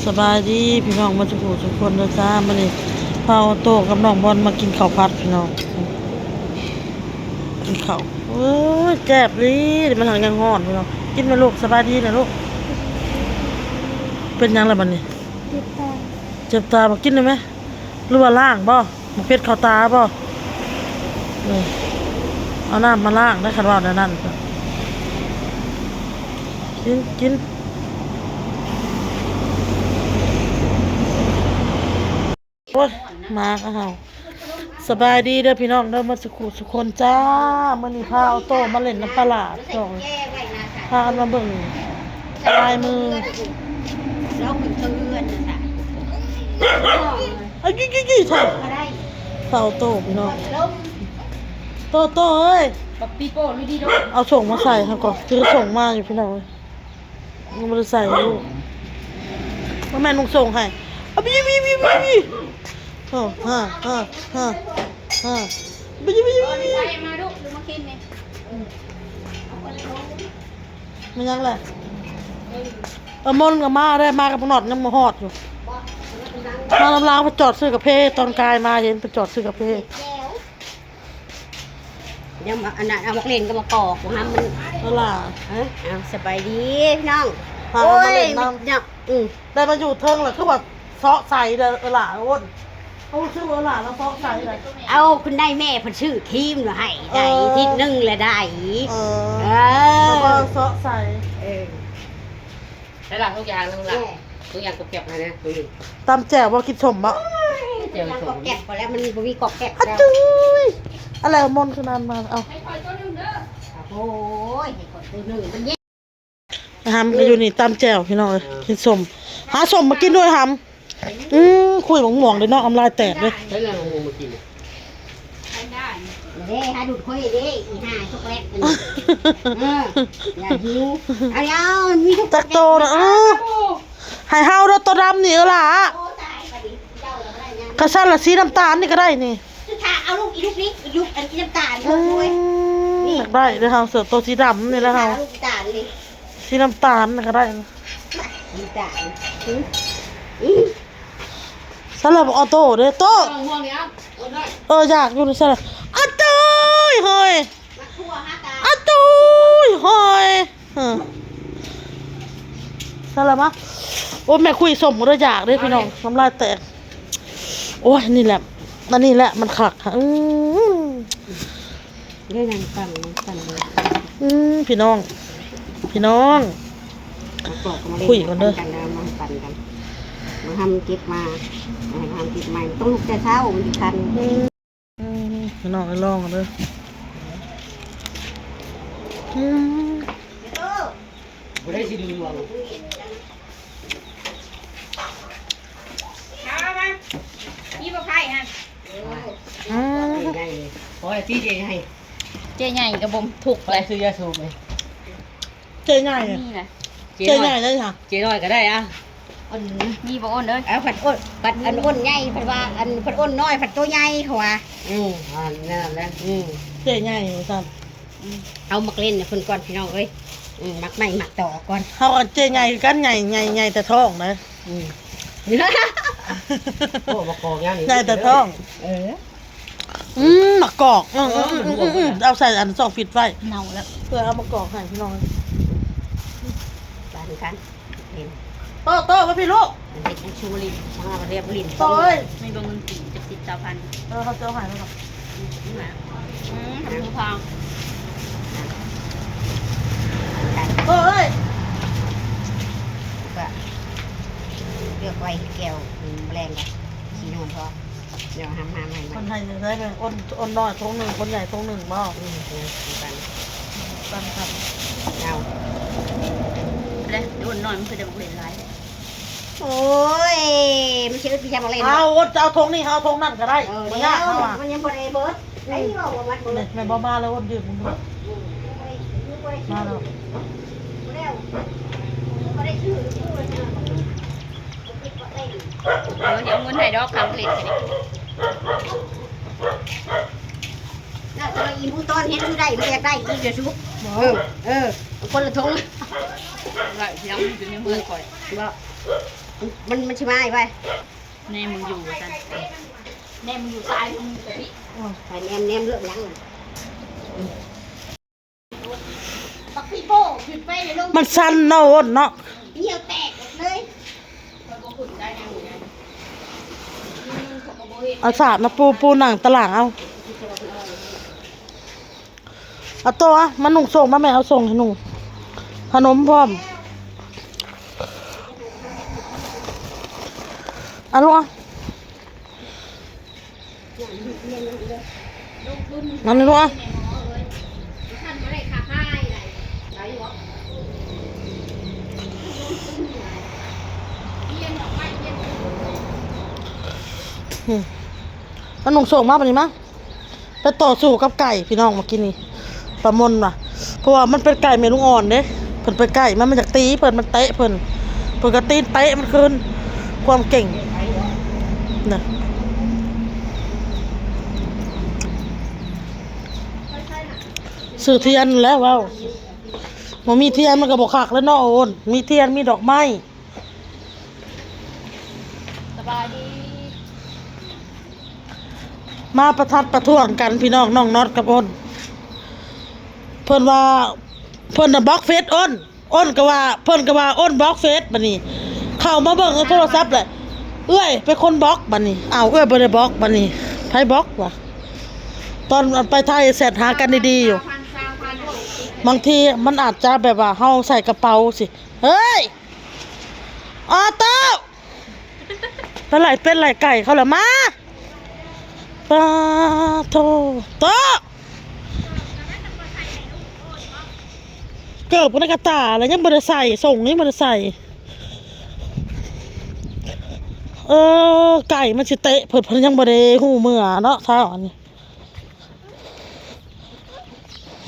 ສະບາຍດີພີ່ນ້ອງໝົດສູ່ຜູ້ສູ່ຄົນເດີຈ້າ. ມື້ນີ້ພາໂອໂຕ້ກັບນ້ອງບອນມາກິນເຂົ້າຜັດພີ່ນ້ອງ ກິນເຂົ້າ. ໂອ້ຍ ແຊບອີ່ຫຼີ ມັນຫາກຍັງຮ້ອນພີ່ນ້ອງ. ກິນແມ່ລູກ. ສະບາຍດີນະລູກ. ເປັນຫຍັງລະບັດນີ້? ເຈັບຕາ. ເຈັບຕາບໍ່? ກິນໄດ້ໄໝ? ຫຼືວ່າລ້າງບໍ່? ໝາກເຜັດເຂົ້າຕາບໍ່? ເອີ ເອົານ້ຳມາລ້າງໄດ້ ຄັນເວົ້າແນວນັ້ນ. ກິນ ກິນ. ໂອ້ຍ ໝາກະເຫົ່າ. ສະບາຍດີເດີພີ່ນ້ອງເດີ ໝົດສູ່ຜູ້ສູ່ຄົນຈ້າ. ມື້ນີ້ພາໂອໂຕ້ມາຫຼິ້ນນຳປາຫຼາດພີ່ນ້ອງ. ພາກັນມາເບິ່ງລາຍມື. ລອກເປັນເຮືອນນະຊະ. ອາ ກິ້ໆໆ ເຖົ້າ ພາໂອໂຕ້ພີ່ນ້ອງ. ໂຕໂຕ້ເອີຍ ບັກປີໂປ້ ຢູ່ດີໂດ. ເອົາສົ່ງມາໃສ່ຫັ້ນກ່ອນ. ຖືສົ່ງມາຢູ່ພີ່ນ້ອງເອີຍ. ຍັງບໍ່ໄດ້ໃສ່ລູກ. ວ່າແມ່ນຸ່ງສົ່ງໃຫ້. ອາ ບິ ບິ ບິ ບິ ບິ. ໂອ້ ຮະ ຮະ ຮະ ຮະ ບິ ບິ ບິ ບິ. ໃສ່ມາລູກ ມາກິນນີ້. ແມ່ນຫຍັງລະ? ເອີ ເອີ ມົນກໍມາໄດ້ ມາກັບບັກໜອດຍັງບໍ່ຮອດຢູ່. ມານຳລາວ ໄປຈອດຊື້ກາເຟ ຕອນກາຍມາເຫັນໄປຈອດຊື້ກາເຟ. ຍັງມາ ອັນນັ້ນ ເອົາໝາກເລັ່ນກໍມາປອກ ບໍ່ຫ້າມມັນ. ເອີຫຼ້າ ເອີ ເອົາ ສະບາຍດີພີ່ນ້ອງ. ພາກັນມາເລ່ນນຳ. ໂອ້ຍ ເນາະ ອືມ ໄດ້ມາຢູ່ເທິງລະຄືວ່າເຊາະໃສເດີ ເອີຫຼ້າໂອນ. ເອົາ ຄືວ່າເອີຫຼ້າລະເຊາະໃສເດີ. ເອົາ ຄຸນນາຍແມ່ເພິ່ນຊື້ຄຣີມມາໃຫ້ໄດ້ ເອີ ທິດໜຶ່ງລະໄດ້. ເອີ ເອີ ເອີ ເຊາະໃສ. ເອີ ໃສ່ລະທຸກຢ່າງ ທຸກຢ່າງ ທຸກຢ່າງກອບແກັບໃຫ້ແດ່. ຕຳແຈ່ວບໍ່? ກິນສົ້ມບໍ່? ໂອ້ຍ ຕຳແຈ່ວ ກອບແກັບພໍແລ້ວ ມັນບໍ່ມີກອບແກັບແລ້ວ. ອະຕຸ້ຍ ອະແລ້ວມົນຂະໜາດມາ. ເອົາ ໃຫ້ຂ້ອຍໂຕໜຶ່ງເດີ. ໂອ້ຍ ໃຫ້ຂ້ອຍໂຕໜຶ່ງ ມັນເຢັນ. ຫາມມາຢູ່ນີ້ ຕຳແຈ່ວພີ່ນ້ອງເອີຍ. ເອີ ກິນສົ້ມ ຫາສົ້ມມາກິນດ້ວຍຫຳ. ອືມ ຄຸຍບັກມ່ວງເດ້ເນາະ ນ້ຳລາຍແຕກເດ້. ໃສ່ລະມາກິນ. ເດ້ ຫາດູດຄຸຍເດ້ ອີຫ່າຊັອກໂກແລັດ. ເອີ ຢ່າຫິວ. ເອົາ ເອົາ ມີທຸກ ຈັກໂຕນະ. ເອີ ໃຫ້ເຮົາເດີ ໂຕດຳນີ້ ເອີຫຼ້າ. ໂອ້ ຕາຍ ບັດນີ້ເຈົ້າລະບໍ່ໄດ້ຫຍັງ. ກະຊັ້ນລະ ສີນ້ຳຕານນີ້ກະໄດ້ນີ້. ຄືຖ້າເອົາລູກ ອີລູກນີ້ ອີລູກ ອັນ ອີນ້ຳຕານ. ອືມ ໂອ້ຍ ນີ້ ຢາກໄດ້ເດີເຮົາ ເສື້ອໂຕສີດຳນີ້ລະເຮົາ. ລູກອີຕານນີ້ ສີນ້ຳຕານກະໄດ້. ອີຕານ ອື ອື. ສະລະ ອອໂຕ້ເດ້ ໂຕ້. ເອີ ຢາກຢູ່ນີ້ ສະລະ. ອາຕຸ້ຍເຮີ້ຍ ອາຕຸ້ຍເຮີ້ຍ. ເອີ ສະລະມາ. ໂອ້ຍ ແມ່ຄຸຍສົ້ມເດີ ຢາກເດ້ພີ່ນ້ອງ ນ້ຳລາຍແຕກ. ໂອ້ຍ ນີ້ແຫຼະ ອັນນີ້ແຫຼະມັນຄັກ. ອືມ ເດ້ ນັ່ງປັ່ນ ນັ່ງປັ່ນເລີຍ. ອືມ ພີ່ນ້ອງ ພີ່ນ້ອງ ມາປອກມາຫຼິ້ນ ຄຸຍກັນເດີ ມາປັ່ນກັນ ມາທຳເກັບມາ ມາທຳເກັບໃໝ່ ຕ້ອງລຸກແຕ່ເຊົ້າ ມັນຊິຄັນ. ອືມ ອືມ ພີ່ນ້ອງ ລອງເດີ. ອືມ ບໍ່ໄດ້ຊິດຶງລວມ. ມາ ມາ ມີບໍ່ໄຜ່ຫັ້ນ. ອືມ ເຈ້ໃຫຍ່ ພໍແລ້ວຕິ ເຈ້ໃຫຍ່ ເຈ້ໃຫຍ່ກໍບໍ່ທຸກແລ້ວ ຊື້ຢາສູບເລີຍ. ເຈ້ໃຫຍ່ ມີນະ ເຈ້ໃຫຍ່ໄດ້ຫະ ເຈ້ນ້ອຍກໍໄດ້ອະ. ອັນ ມີບໍ່ອ້ນເອີຍ? ເອົາ ພັດອ້ນ ພັດອັນອ້ນໃຫຍ່ ພັດວ່າອັນ ພັດອ້ນນ້ອຍ ພັດໂຕໃຫຍ່ ເຂົາວ່າ. ອືມ ອັນນັ້ນແຫຼະ ອືມ ເຈ້ໃຫຍ່ວ່າຊັ້ນ. ອືມ ເອົາໝາກເລັ່ນໃຫ້ເພິ່ນກ່ອນ ພີ່ນ້ອງເອີຍ. ອືມ ໝາກໄມ້ໝາກຕໍກ່ອນ. ເຮົາກັບເຈ້ໃຫຍ່ຄືກັນ ໃຫຍ່ ໃຫຍ່ ໃຫຍ່ແຕ່ທ້ອງນະ. ອືມ ໂອ້ ໝາກກອກຍາວນີ້ ໃຫຍ່ແຕ່ທ້ອງ. ເອີ ອືມ ໝາກກອກ ເອີ ເອີ ເອີ ເອົາໃສ່ອັນຊອງຟິດໄວ້ ເນົ່າແລ້ວ ເພື່ອເອົາມາກອກໃຫ້ພີ່ນ້ອງ. ບາດນີ້ກັນ ໂຕ ໂຕ ມາພີ່ລູກ ເຮັດອັນຊູລິນ ມາເຮັດລິນ ໂຕເອີຍ. ມີບໍ່ເງິນກີບຈັກສິບ ຊາວພັນ? ເອີ ເຂົາເຈົ້າໃຫ້ແລ້ວເນາະ. ອືມ ອືມ ທຳຜູ້ພາງ ໂຕເອີຍ. ກະເລືອກໄວ້ແກ້ວ ມື້ແລງກະຊິນອນພໍ. ດຽວຫາມາໃໝ່ ເພິ່ນໃຫ້ໄດ້ເລີຍ ອ້ນ ອ້ນນ້ອຍຖົງໜຶ່ງ ຄົນໃຫຍ່ຖົງໜຶ່ງບໍ? ອືມ ເອີ ຄືກັນ ກັນຄັບ ເອົາ ເດ້ ອ້ນນ້ອຍມັນຄືໄດ້ບັກເຫຼັນຫຼາຍ. ໂອ້ຍ ມັນຊິອຶດໄປຫຍັງບັກເຫຼັນ. ເອົາ ອ້ນຈະເອົາຖົງນີ້ ເຮົາເອົາຖົງນັ້ນກະໄດ້ ເອີ ບໍ່ຍາກເຮົາວ່າ ມັນຍັງບໍ່ໄດ້ເບິດ. ອືມ ໄດ້ຢູ່ບໍ່ ບໍ່ມັນເບິດ ແມ່ນບໍ່ ມາແລ້ວອ້ນຢືນ ອືມ ມາແລ້ວ ບໍ່ໄດ້ຊື້ ບໍ່ໄດ້ຊື້. ເອີ ຊິເອົາເງິນໃຫ້ດອກ ຄ່າເຫຼັນ. ແລ້ວຈະໄດ້ອີ່ໝູຕອນເຫັນຢູ່ໄດ້ ບໍ່ຢາກໄດ້ອີກເດີສູ. ເອີ ເອີ ຄົນລະຖົງ ໄດ້ຍັງຢູ່ໃນເມືອງຂ້ອຍ ບໍ່ ມັນ ມັນຊິມາອີກໄວ. ແນມມຶງຢູ່ວ່າຊັ້ນ ແນມມຶງຢູ່ຊາຍ ມຶງກະຕິ ໂອ້ຍ ໄປແນມ ແນມເລື່ອງຫຍັງ ບັກປີໂປ້ຂຶ້ນໄປໃນລົງ ມັນສັ່ນເນາະ ໂອນເນາະ ເຫື່ອແຕກເລີຍ. ເອົາສາດມາປູ ປູໜັງຕະຫຼາງເອົາ. ເອົາໂຕອະ ມານຸ່ງໂສ້ງມາແມ່ ເອົາໂສ້ງໃຫ້ນຸ່ງ ຜ້າໜົມພ້ອມ ເອົາລູກອະ ນັ້ນລູກອະ. ອືມ ມານຸ່ງໂສ້ງມາບາດນີ້ມາ. ໄປຕໍ່ສູ້ກັບໄກ່ພີ່ນ້ອງ ເມື່ອກີ້ນີ້ ປາມົນວ່າ ເພາະວ່າມັນເປັນໄກ່ແມ່ລູກອ່ອນເດ້ ເພິ່ນໄປໃກ້ມັນ ມັນຢາກຕີເພິ່ນ ມັນເຕະເພິ່ນ ເພິ່ນກໍຕີນເຕະມັນຄືນ ຄວາມເກັ່ງນະ. ຊື້ທຽນແລ້ວເວົ້າ ບໍ່ມີທຽນມັນກໍບໍ່ຄັກແລ້ວເນາະ ໂອນ ມີທຽນມີດອກໄມ້. ສະບາຍດີ ມາປະທັດປະທ້ວງກັນພີ່ນ້ອງ ນ້ອງນັອດກັບໂອນ ເພິ່ນວ່າ ເພິ່ນນະບລັອກເຟສໂອນ ໂອນກໍວ່າ ເພິ່ນກໍວ່າໂອນບລັອກເຟສ ບາດນີ້ເຂົ້າມາເບິ່ງໃນໂທລະສັບແຫຼະ ເອື້ອຍເປັນຄົນບລັອກ ບາດນີ້ ອ້າວ ເອື້ອຍບໍ່ໄດ້ບລັອກ ບາດນີ້ໃຜບລັອກວະ ຕອນໄປຖ່າຍແຊັດຫາກັນດີໆຢູ່ ບາງທີມັນອາດຈະແບບວ່າເຮົາໃສ່ກະເປົາຊິ ເຮີ້ຍ ອໍໂຕ້ ໄປໄລ່ເປັດໄລ່ໄກ່ເຂົາລະມາ ປາໂທ້ ໂຕ້ ເກີບກັນກະຕາແລ້ວຍັງບໍ່ໄດ້ໃສ່ ສົ່ງຍັງບໍ່ໄດ້ໃສ່ ເອີ ໄກ່ມັນຊິເຕະເພິ່ນ ເພິ່ນຍັງບໍ່ໄດ້ຮູ້ເມືອເນາະ ທ້າວອັນນີ້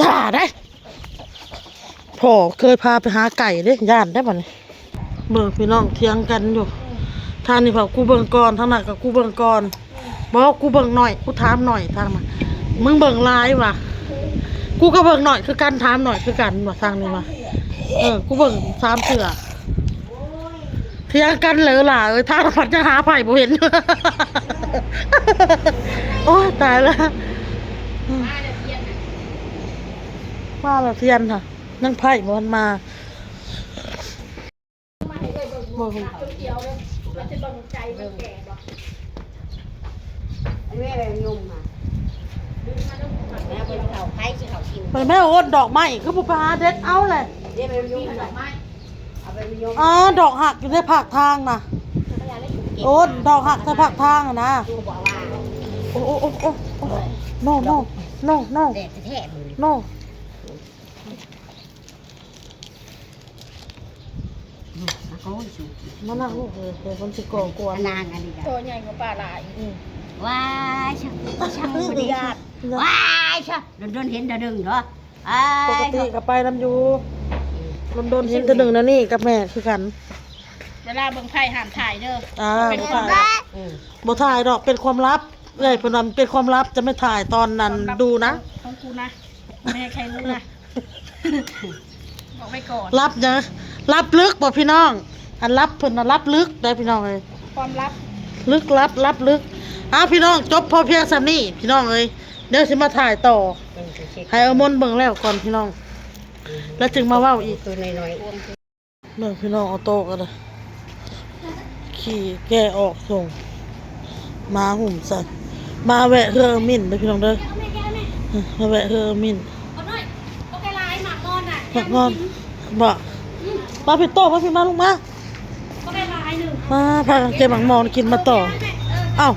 ຢ່າເດ້ ພໍ່ເຄີຍພາໄປຫາໄກ່ເດ້ ຢ້ານໄດ້ບາດນີ້ ເບິ່ງພີ່ນ້ອງຖຽງກັນຢູ່ ທາງນີ້ເວົ້າກູເບິ່ງກ່ອນ ທາງນັ້ນກໍກູເບິ່ງກ່ອນ ບໍ່ ກູເບິ່ງໜ້ອຍ ກູຖາມໜ້ອຍ ທາງນັ້ນ ມຶງເບິ່ງຫຼາຍວ່າ ກູກໍເບິ່ງໜ້ອຍຄືກັນ ຖາມໜ້ອຍຄືກັນວ່າ ທາງນີ້ວ່າ ເອີ ກູເບິ່ງສາມເທື່ອ. ຖຽງກັນເລີຫຼ້າເອີຍ ທາງພັດຍັງຫາໃຜບໍ່ເຫັນ ໂອ້ຍ ຕາຍແລ້ວ ມາແລ້ວທຽນ ຍັງໃຜບໍ່ທັນມາ ໄປແມ່ໂອນ ດອກໄມ້ຄືບໍ່ໄປຫາເດັດເອົາແຫຼະ ເອົາໄປຍົມ ອໍ ດອກຮັກຢູ່ໃນພາກທາງນະ ໂອນ ດອກຮັກໃນພາກທາງນະ ໂອ້ ໂອ້ ໂອ້ ໂອ້ ໂອ້ ໂນ ໂນ ໂນ ໂນ ໂນ ມານັ່ງລູກເອີຍ ດຽວເພິ່ນຊິກໍ່ກວນ ນາງອັນນີ້ກໍ ໂຕໃຫຍ່ກວ່າປາຫຼາຍ ອືມ ວ້າຍ ຊ່າງ ຊ່າງບໍ່ໄດ້ຍາດ ວ້າຍ ຊ່າງ ດົນໆເຫັນເທື່ອໜຶ່ງເນາະ ອ້າຍ ປົກກະຕິກໍໄປນຳຢູ່ ດົນໆເຫັນເທື່ອໜຶ່ງແນວນີ້ກັບແມ່ຄືກັນ ເວລາເບິ່ງໄພ້ຫ້າມຖ່າຍເດີ ອ່າ ບໍ່ຖ່າຍ ອືມ ບໍ່ຖ່າຍດອກ ເປັນຄວາມລັບ ເອື້ອຍເພິ່ນວ່າມັນເປັນຄວາມລັບ ຈະໄມ່ຖ່າຍຕອນນັ້ນ ຄວາມລັບ ດູນະ ຂອງ ຂອງກູນະ ແມ່ໃຄຮູ້ນະ ບອກໄວ້ກ່ອນ ລັບຫຍັງ ລັບລຶກບໍ່ພີ່ນ້ອງ ອັນລັບເພິ່ນນະ ລັບລຶກໄດ໋ພີ່ນ້ອງເອີຍ ຄວາມລັບ ລຶກລັບ ລັບລຶກ ອ້າວ ພີ່ນ້ອງ ຈົບພໍພຽງສ່ຳນີ້ພີ່ນ້ອງເອີຍ ດຽວຊິມາຖ່າຍຕໍ່ ເອີ ໃຫ້ອາມົນເບິ່ງແລ້ວກ່ອນພີ່ນ້ອງ ອືມ ແລ້ວຈຶ່ງມາເວົ້າອີກ ໂຕນ້ອຍໆ ເບິ່ງພີ່ນ້ອງ ອອໂຕ້ກໍໄດ້ຂີ່ແກ່ອອກສົ່ງ ມາຫຸ້ມໃສ່ ມາແວະເຮືອອາມິນເດີພີ່ນ້ອງເດີ ມາແວະເຮືອອາມິນ ໝາກມອນ ບໍ່ ມາພີ່ໂຕ້ ມາພີ່ ມາລູກມາ ມາພາກັນເກັບໝາກມອນກິນມາຕໍ່ ເອົ້າ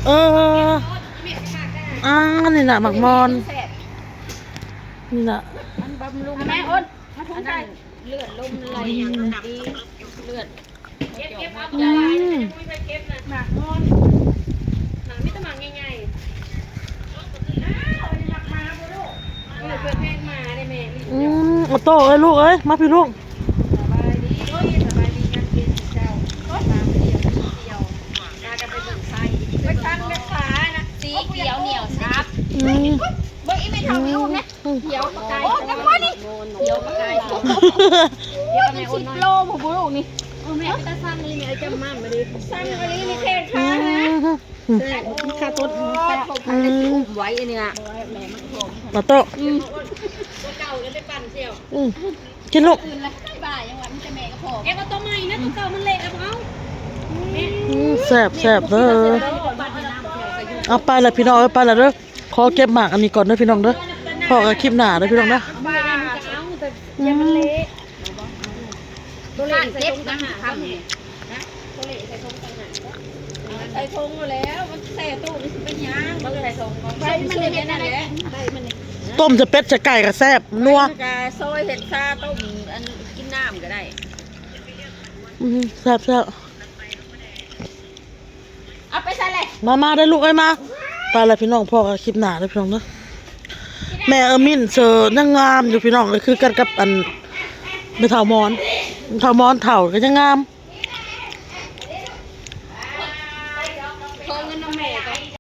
ເອີ ອ່າ ນີ້ນະ ໝາກມອນ ນີ້ນະ ມັນບຳລຸງ ແມ່ ໂອນ ມາທຸງໄກ່ ເລືອດລົມໄຫຼ ອືມ ດີ ເລືອດ ເກັບ ເກັບເອົາ ອືມ ເກັບນະ ໝາກອ່ອນ ໝາກມີແຕ່ໝາກໃຫຍ່ໆ ອ້າວ ໝາກໝາບໍ່ລູກ ເອີ ເພິ່ນແພງໝາເດ້ແມ່ ອືມ ໂອໂຕ້ເອີຍ ລູກເອີຍ ມາພີ່ລູກ ສະບາຍດີ ສະບາຍດີ ຍາມເຢັນເຈົ້າ ຕາມດຽວດຽວ ພາກັນໄປເບິ່ງໄຟ ໄປທາງແມ່ຄ້ານະ ສີຂຽວໜຽວຊັບ ອືມ ເບິ່ງອີແມ່ເຖົ້ານີ້ລູກນະ ອືມ ຂຽວປາກາຍ ໂອ້ຍ ແມ່ຄວາຍນີ້ ຂຽວປາກາຍ ດຽວແມ່ ສິບໂລພຸ້ນບໍ່ລູກນີ້ ໂອ້ແມ່ ເປັນຕາສັ່ງອີ່ແມ່ ຈຳໝ່ຳມາເດ້ ສັ່ງອີ່ຫຼີນີ້ແຂງຂານະ ອືມ ແຊບ ມັນຂາຕົດ ໂອ້ຍ ຂອງໃຜກໍຊິອຸ້ມໄວ້ອັນນີ້ນະ ມາໂຕະ ອືມ ຕົວເກົ່າກໍໄດ້ປັ່ນສ່ຽວ ອືມ ກິນລູກ ອື່ນລະ ບາຍຍັງວ່າມີແຕ່ແມ່ກັບພໍ່ ເກັບເອົາຕົວໃໝ່ນະ ຕົວເກົ່າມັນເລະແລ້ວບໍ່ເອົາ ອືມ ແຊບໆເດີ ເອົາໄປລະພີ່ນ້ອງເອີຍ ໄປລະເດີ ຂໍເກັບໝາກອັນນີ້ກ່ອນເດີພີ່ນ້ອງເດີ ພໍ້ກັນຄລິບໜ້າເດີພີ່ນ້ອງເດີ ອືມ ຕົວເລກໃສ່ຖົງຕ່າງຫາກ ຕົວເລກໃສ່ຖົງຕ່າງຫາກ ໃສ່ຖົງແລ້ວ ມັນແຊ່ຕູ້ມັນຊິເປັນຫຍັງ ໃສ່ຖົງ ໃສ່ມັນນີ້ແຫຼະ ຕົ້ມໃສ່ເປັດໃສ່ໄກ່ກໍແຊບນົວ ມັນກະຊອຍເຮັດຊາຕົ້ມ ອັນກິນນ້ຳກໍໄດ້ ອືມ ແຊບໆ ເອົາໄປໃສ່ເລີຍ ມາ ມາເດີລູກເອີຍມາ ໄປລະພີ່ນ້ອງ ພໍ້ກັນຄລິບໜ້າເດີພີ່ນ້ອງເດີ ແມ່ເອີມິນເຊີຍັງງາມຢູ່ພີ່ນ້ອງເອີຍ ຄືກັນກັບອັນ ແມ່ເຖົ້າມອນ ແມ່ເຖົ້າມອນເຖົ້າກໍຍັງງາມ ຂໍເງິນນຳແມ່ກ່ອນ